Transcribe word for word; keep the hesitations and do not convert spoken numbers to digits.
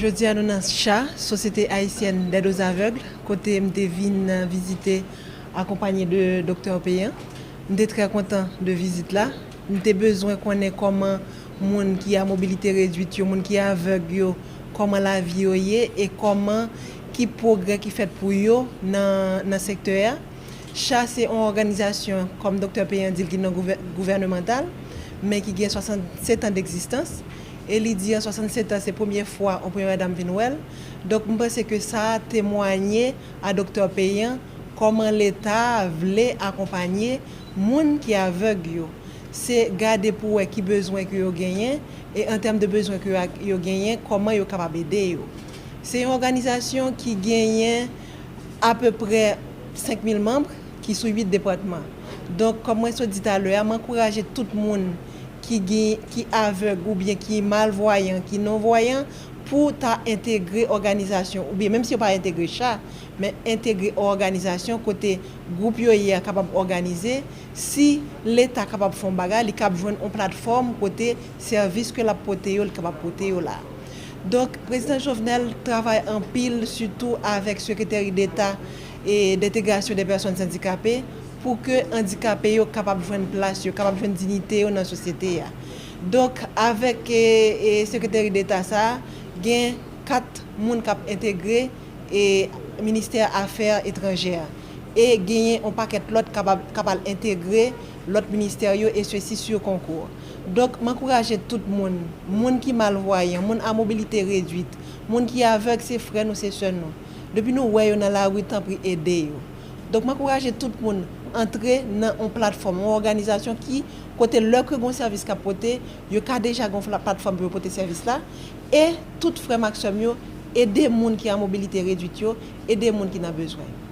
Jodi a nou nan CHA, Société Haïtienne d'Aide aux Aveugles, kote m te vin vizite akonpanye de Doktè Péan. M te trè kontan de vizit la. M te bezwen konnen kòman moun ki a mobilite redwit yo, moun ki avèg yo, kòman lavi yo ye e kòman ki pwogrè ki fèt pou yo nan, nan sektè a. CHA se yon òganizasyon, kòm Doktè Péan di l, ki non gouvè- gouvènemantal, men ki gen swasannsèt an degzistans. E li di an swasannsèt an, se premye fwa yon premye madanm vin wè l. Donk, m panse ke sa temwanye a Doktè Péan kòman Leta vle akonpanye moun ki avèg yo. Se gade pou wè ki bezwen ke yo genyen, e an tèm de bezwen ke yo, yo genyen, kòman yo kapab ede yo. Se yon òganizasyon ki genyen apeprè senk mil manm ki sou uit depatman. Donk, kòm mwen sot di talè a, m ankouraje tout moun ki gen, ki avèg oubyen ki malvwayan, ki nonvwayan, pou ta entegre òganizasyon, oubyen menm si yo pa entegre CHA, men entegre òganizasyon kote gwoup yo ye a kapab òganize, si Leta kapab fè yon bagay, li kab jwenn yon platfòm kote sèvis ke l ap pote yo, li kapab pote yo la. Donk, Prezidan Jovenel travay anpil, sitou avèk Sekreteri Deta e d'Integrasyon de Pèsòn Andikape, pou ke andikape yo kapab jwenn plas yo, kapab jwenn diyite yo nan sosyete a. Donk, avèk e, e Sekreteri Deta sa a, gen kat moun k ap entegre e Ministè Afè Etranjè e genyen yon pakèt lòt k ap, k ap al entegre lòt ministè yo, e sesi sou konkou. Donk, m ankouraje tout moun, moun ki malvwayan, moun a mobilite redwit, moun ki avèg, se frè nou, se sè nou. Depi nou wè yo nan lari, tanpri ede yo. Donk, m ankouraje tout moun antre nan yon platfòm, yon òganizasyon ki, kote lè ke gon sèvis k ap pote, yo ka deja gon fla- platfòm pou yo pote sèvis la. E tout frè m ak sè m yo, ede moun ki a mobilite redwit yo, ede moun ki nan bezwen.